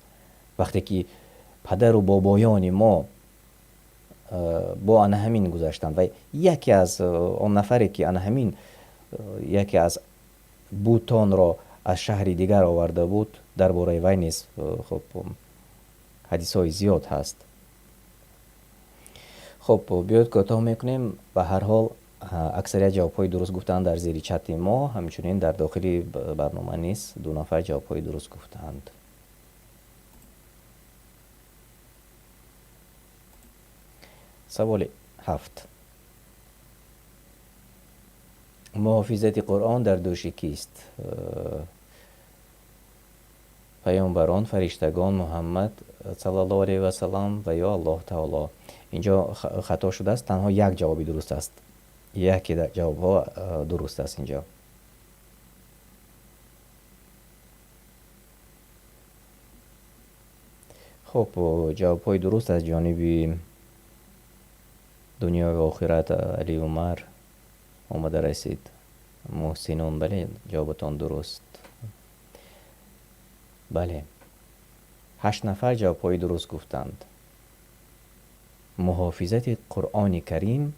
вақте ки падару бобоёни мо Бо ана ҳамин гузаштанд ва яке аз он нафаре, ки ана ҳамин яке аз бутонро аз шаҳри дигар оварда буд, дар бораи вай низ, хуб, ҳадисҳои зиёд ҳаст. Хуб, биёед, кӯтоҳ мекунем. Ба ҳар ҳол, аксарият ҷавобҳои дуруст гуфтанд дар зери чати мо, ҳамчунин дар дохили барнома низ ду нафар ҷавобҳои дуруст гуфтанд. Саволи ҳафт: муҳофизати Қуръон дар дӯши кист? Паёмбарон, фариштагон, Муҳаммад саллаллоҳу алайҳи васаллам ва ё Аллоҳ таоло. Инҷо хато шудааст, танҳо як ҷавоби дуруст аст, яке ҷавобҳо дуруст аст инҷо. Хуб, ҷавобҳои дуруст аз ҷониби дунё ва охират, Али Умар омада расид. Муҳсинун, бале, ҷавобатон дуруст. Бале, ҳашт нафар ҷавобҳои дуруст гуфтанд. Муҳофизати Қуръони Карим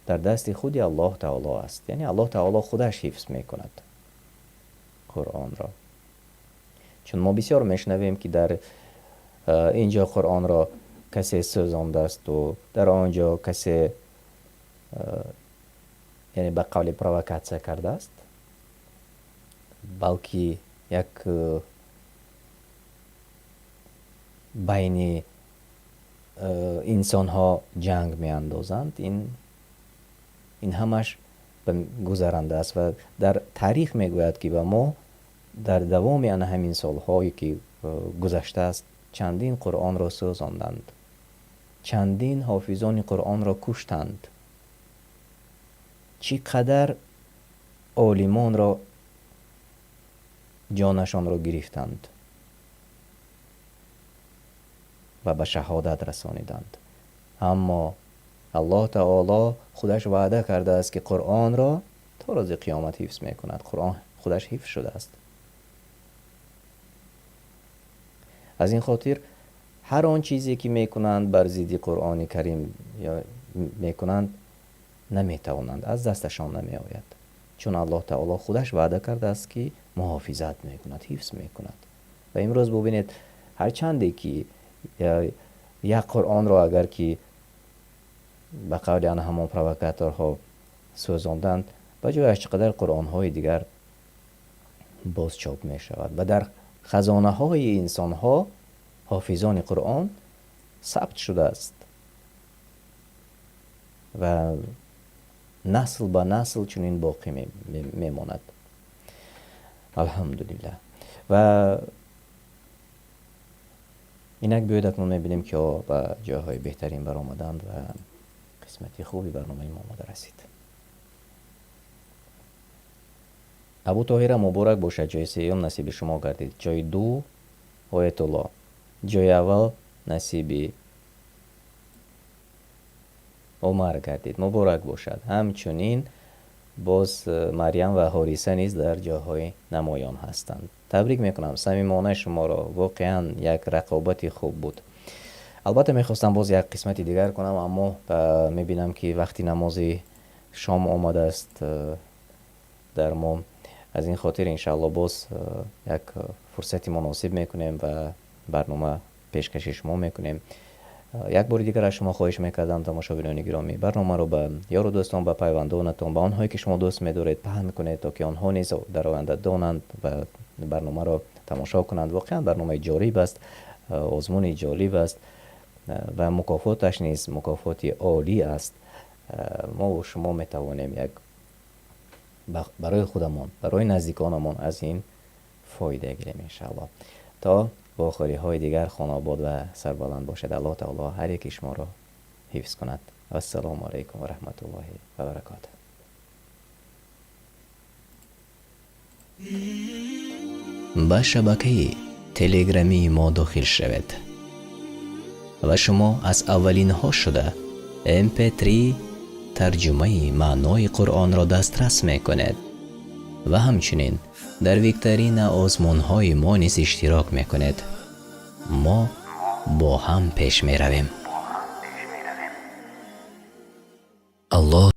дар дасти худи Аллоҳ таоло аст, яъне Аллоҳ таоло худаш ҳифз мекунад Қуръонро. Чун мо бисёр мешунавем, ки дар ин ҷо Қуръонро касе сӯзондасту дар он ҷо касе, яъне ба қавли провокатсия кардааст, балки як байни инсонҳо ҷанг меандозанд. Ин ҳамаш гузаранда аст ва дар таърих мегӯяд, ки ба мо дар давоми ана ҳамин солҳое, ки гузаштааст, чандин Қуръонро сӯзонданд, чандин ҳофизони Қуръонро куштанд, чӣ қадар олимонро ҷонашонро гирифтанд ва ба шаҳодат расониданд. Аммо Аллоҳ таоло худаш ваъда кардааст, ки Қуръонро то рӯзи қиёмат ҳифз мекунад. Қуръон худаш ҳифз шудааст. Аз ин хотир ҳар он чизе, ки мекунанд бар зидди Қуръони Карим мекунанд, наметавонанд, аз дасташон намеояд, чун Аллоҳ таоло худаш ваъда кардааст, ки муҳофизат мекунад, ҳифз мекунад. Ва имрӯз бубинед, ҳарчанде ки як Қуръонро агар ки ба қавли ана ҳамон провокаторҳо сӯзонданд, ба ҷояш чӣ қадар қуръонҳои дигар боз чоп мешавад ва дар хазонаҳои инсонҳо ҳофизони Қуръон сабт шудааст ва насл ба насл чунин боқӣ мемонад. Алҳамдулиллаҳ. Ва инак биёед, акнун мебинем, ки ба ҷойҳои беҳтарин баромаданд ва қисмати хуби барномаи мо омода расид. Абу Тоҳира, муборак бошад, ҷои сеюм насиби шумо гардид, ҷои ду Оятулло, ҷои аввал насиби Умар гардид, муборак бошад. Ҳамчунин боз Марьям ва Ҳориса низ дар ҷойҳои намоён ҳастанд. Табрик мекунам самимона шуморо, воқеан як рақобати хуб буд. Албатта, мехостам боз як қисмати дигар кунам, аммо мебинам, ки вақти намози шом омадааст дар мо. Аз ин хотир, иншаалло, боз як фурсати муносиб мекунем ва барнома пешкаши шумо мекунем. Як бори дигар аз шумо хоҳиш мекардам, тамошобинони гиромӣ, барномаро ба ёру дӯстон, ба пайвандонатон, ба онҳое, ки шумо дӯст медоред, паҳн кунед, то ки онҳо низ дар оянда донанд ва барномаро тамошо кунанд. Воқеан барномаи ҷолиб аст, озмуни ҷолиб аст ва мукофоташ низ мукофоти олӣ аст. Мо шумо метавонем як барои худамон, барои наздиконамон аз ин фоида гирем, иншаалло. То вохӯриҳои дигар хонобод ва сарбаланд бошед. Аллоҳ таоло ҳар яки шуморо ҳифз кунад. Вассалому алайкум ва раҳматуллоҳи ва баракотуҳ. Ба шабакаи телеграмии мо дохил шавед ва шумо аз аввалинҳо шуда mp3 тарҷумаи маънои Қуръонро дастрас мекунед ва ҳамчунин дар викторина озмунҳои мо низ иштирок мекунед. Мо бо ҳам пеш меравем. Аллоҳ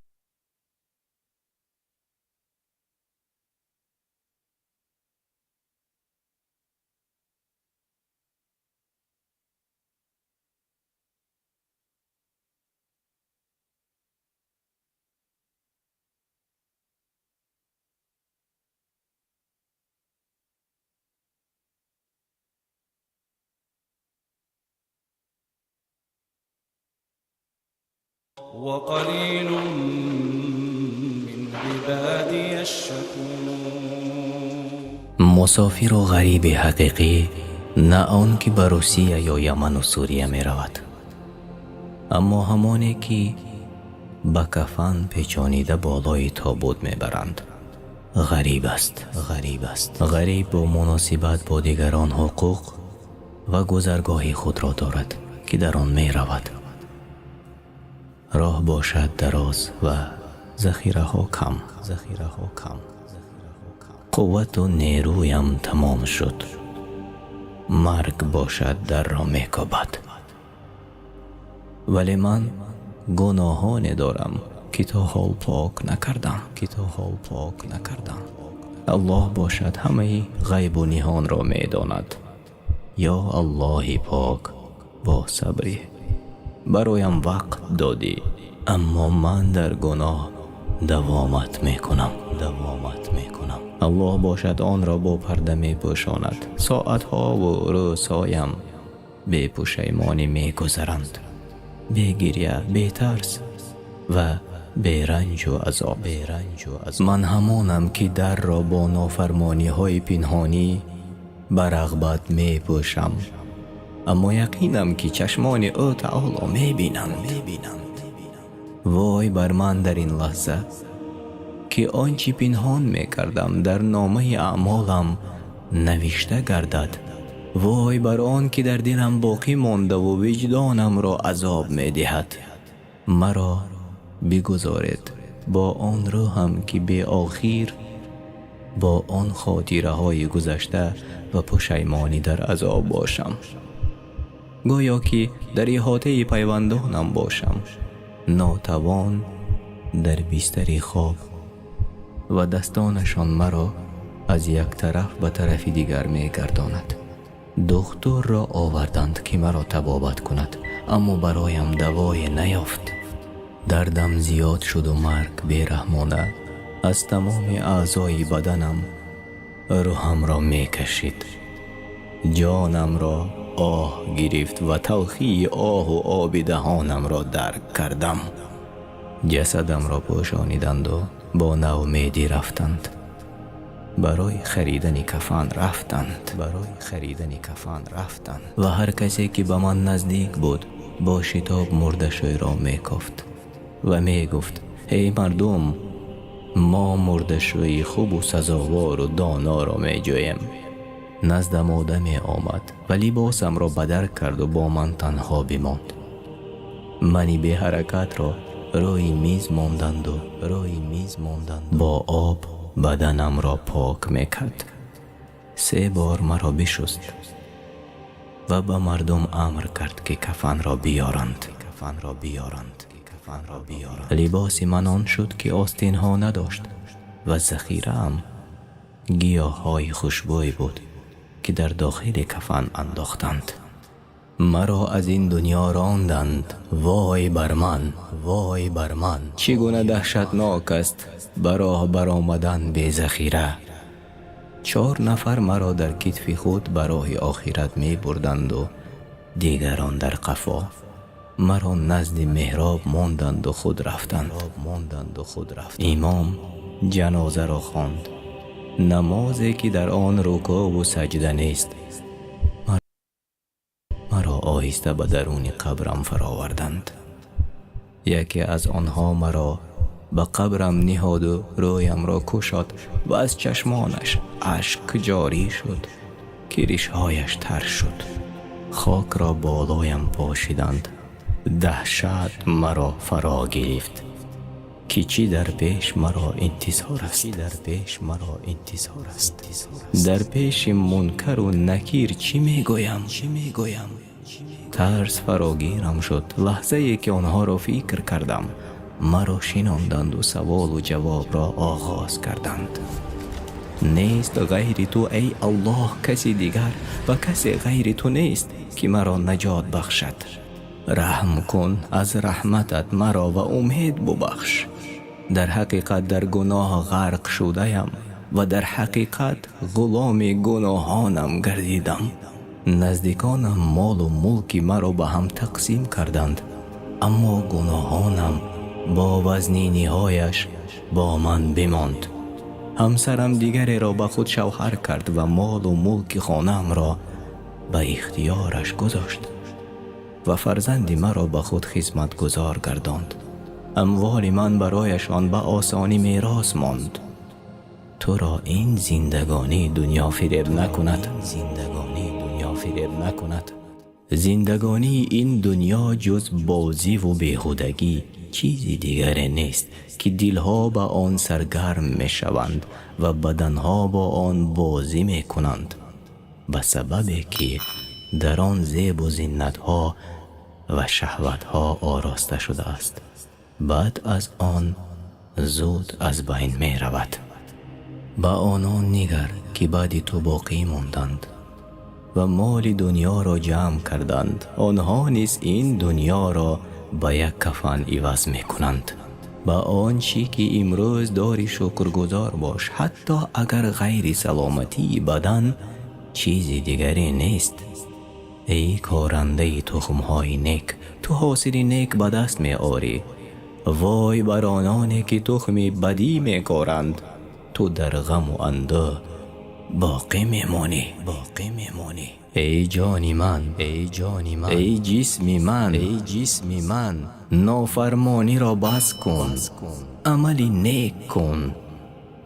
وقليل من عبادي الشكور. Мусофиру ғариби ҳақиқӣ на он ки ба Русия ё Яману Сурия меравад, аммо ҳамоне ки ба кафан печонида болои тобут мебаранд. Ғариб аст, ғариб аст. Ғариб бо муносибат бо дигарон ҳуқуқ ва гузаргоҳи худро дорад, ки дар он меравад. Роҳ бошад дароз ва захираҳо кам, захираҳо кам. Қуввату нерӯям тамом шуд. Марг бошад дарро мекобад. Вале ман гуноҳоне дорам, ки то ҳол пок накардам, ки то ҳол пок накардам. Аллоҳ бошад ҳамаи ғайбу ниҳонро медонад. Ё Аллоҳи пок, бо сабрӣ бароям вақт додӣ, аммо ман дар гуноҳ давомат мекунам, давомат мекунам. Аллоҳ бошад онро бо парда мепӯшонад. Соатҳову рӯзҳоям бепушаймонӣ мегузаранд, бегиря, бетарс ва беранҷу азоб, беранҷу азоб. Ман ҳамонам, ки дарро бо нофармониҳои пинҳонӣ ба рағбат мепӯшам, аммо яқинам, ки чашмони ӯ таоло мебинанд, мебинанд. Вой бар ман дар ин лаҳза, ки он чӣ пинҳон мекардам дар номаи аъмолам навишта гардад. Вой бар он ки дар дилам боқӣ мондаву виҷдонамро азоб медиҳад. Маро бигузоред бо он рӯҳам, ки беохир бо он хотираҳои гузашта ва пушаймонӣ дар азоб бошам. Гӯё ки дар иҳотаи пайвандонам бошам, нотавон дар бистари хоб ва дастонашон маро аз як тараф ба тарафи дигар мегардонад. Духтурро оварданд, ки маро табобат кунад, аммо бароям давое наёфт. Дардам зиёд шуду марг бераҳмона аз тамоми аъзои баданам рӯҳамро мекашид. Ҷонамро оҳ гирифт ва талхии оҳу оби даҳонамро дарк кардам. Ҷасадамро пӯшониданду бо наумедӣ рафтанд. Барои харидани кафан рафтанд, барои харидани кафан рафтанд. Ва ҳар касе ки ба ман наздик буд, бо шитоб мурдашӯйро мекофт ва мегуфт: эй мардум, мо мурдашӯи хубу сазовору доноро меҷӯем. Наздам одаме омад ва либосамро бадар карду бо ман танҳо бимонд. Мани беҳаракатро рӯи миз монданду, рӯи миз монданд, бо об баданамро пок мекард. Се бор маро бишуст ва ба мардум амр кард, ки кафанро биёранд, кафанро биёранд, кафанро биёранд. Либоси ман он шуд, ки остинҳо надошт ва захираам гиёҳҳои хушбӯй буд, ки дар дохили кафан андохтанд. Маро аз ин дунё ронданд. Вой бар ман, вой бар ман! Чӣ гуна даҳшатнок аст ба роҳ баромадан безахира. 4 нафар маро дар китфи худ ба роҳи охират мебурданду дигарон дар қафо. Маро назди меҳроб монданду худ рафтанд, монданду худ рафтанд. Имом ҷанозаро хонд, намозе ки дар он рукӯъву саҷда нест. Маро оҳиста ба даруни қабрам фароварданд. Яке аз онҳо маро ба қабрам ниҳоду рӯямро кушод ва аз чашмонаш ашк ҷорӣ шуд, ки ришҳояш тар шуд. Хокро болоям пошиданд. Даҳшат маро фаро гирифт, ки чӣ дар пеш маро интизор аст, дар пеш маро интизор аст. Дар пеши мункару накир чӣ мегӯям, чӣ мегӯям? Тарс фарогирам шуд. Лаҳзае ки онҳоро фикр кардам, Маро шинонданд ва саволу ҷавобро оғоз карданд. Нест ғайри ту, эй Аллоҳ, каси дигар ва касе ғайри ту нест, ки маро наҷот бахшад. Раҳм кун аз раҳматат маро ва умед бубахш. Дар ҳақиқат дар гуноҳ ғарқ шудаям ва дар ҳақиқат ғуломи гуноҳонам гардидам. Наздиконам молу мулки маро ба ҳам тақсим карданд, аммо гуноҳонам бо вазниниҳояш бо ман бимонд. Ҳамсарам дигареро ба худ шавҳар кард ва молу мулки хонаамро ба ихтиёраш гузошт ва фарзанди маро ба худ хизматгузор гардонд. Амволи ман барояшон ба осонӣ мерос монд. Туро ин зиндагонии дунё фиреб накунад. Зиндагонии дунё фиреб накунад. Зиндагонии ин дунё ҷуз бозиву беҳудагӣ чизи дигаре нест, ки дилҳо ба он саргарм мешаванд ва баданҳо бо он бозӣ мекунанд, ба сабабе ки дар он зебу зинатҳо ва шаҳватҳо ороста шудааст, баъд аз он зуд аз байн меравад. Ба онон нигар, ки баъди ту боқӣ монданд ва моли дунёро ҷамъ карданд. Онҳо низ ин дунёро ба як кафан иваз мекунанд. Ба он чӣ ки имрӯз дорӣ шукргузор бош, ҳатто агар ғайри саломатии бадан чизи дигаре нест. Эй корандаи тухмҳои нек, ту ҳосили нек ба даст меорӣ. Вой бар ононе, ки тухми бадӣ мекоранд, ту дар ғаму андӯҳ боқӣ мемонӣ, боқӣ мемонӣ. Эй ҷони ман, эй ҷони ман, эй ҷисми ман, эй ҷисми ман, нофармониро бас кун, амали нек кун,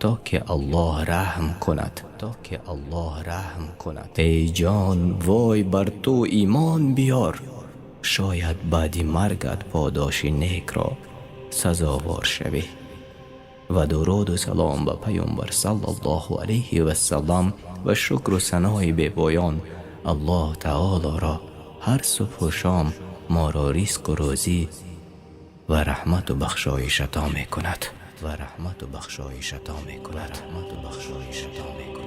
то ки Аллоҳ раҳм кунад, то ки Аллоҳ раҳм кунад. Эй ҷон, вой бар ту, имон биёр, шояд баъди маргат подоши некро сазовор шавӣ. Ва дуруду салом ба Паёмбар саллаллоҳу алайҳи васаллам ва шукру санои бепоён Аллоҳ Таолоро ҳар субҳу шом моро ризқу рӯзӣ ва раҳмату бахшоиш ато мекунад, ва раҳмату бахшоиш ато мекунад, раҳмату бахшоиш ато мекунад.